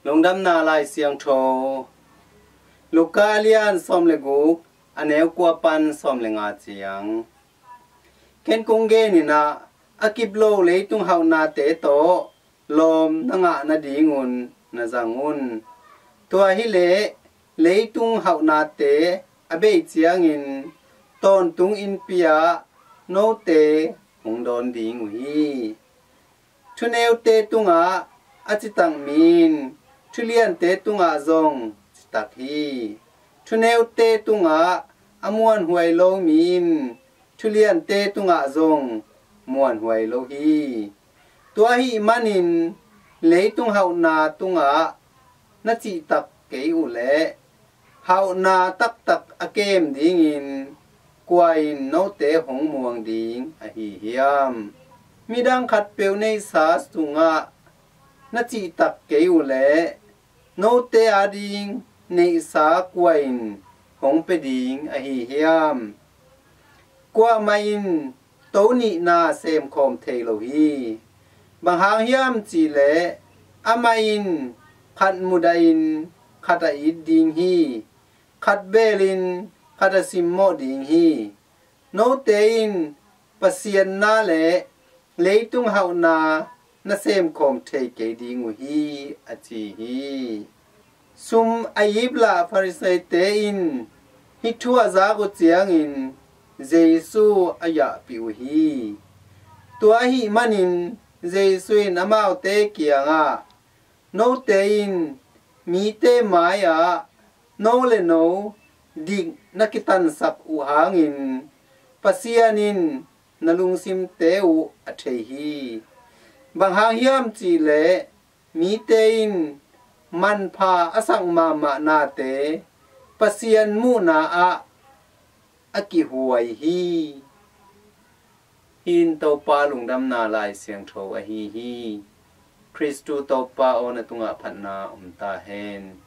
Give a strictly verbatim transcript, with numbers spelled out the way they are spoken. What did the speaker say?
Lungdamna Lai Siangtho, Luka a lian sawm le guk, a neu kua pan sawm le nga ciang. Ken kong genin ah, a kip lo leitung hauhnate tawh lawm na ngah nadingun na zang un. Tua hileh leitung hauhnate a bei ciangin tawntung innpi ah note hong dawn ding uh hi. Thuneute tungah a citak mi in thuliante tungah zong citak hi. Thuneute tungah a muanhuai lo mi in thuliante tungah zong muanhuai lo hi. Tua ahih manin leitung hauhna tungah na cihtak kei uh leh hauhna taktak a kem dingin kua in note hong muang ding ahi hiam? Midang khatpeuh neihsa sungah na cihtak kei uh leh note ading neihsa kua in hong pia ding ahi hiam? Kuamah in to nihna semkhawm thei lo hi. Bang hang hiam cihleh amah in khat mudahin khat a it ding hi. Khat beelin khat a simmawh ding hi. Note in Pasian na le leitung hauhna na semkhawm thei kei ding uh hi, a ci hi. Sum a iplah Farisaite in hih thu a zak uh ciangin Jesu a yahpih uh hi. Tua ahih manin Jesu in amaute kiangah, note in mite mai-ah no le no dik na kitansak uh hangin Pasian in na lungsimte uh a thei hi. Bang hang hiam cihleh mite in manpha a sak mahmah nate Pasian muhna ah a kihuai hi. Hih in Topa lungdamna Lai Siangtho ahi hi. Khristu Topa aw, na tungah phatna om ta hen.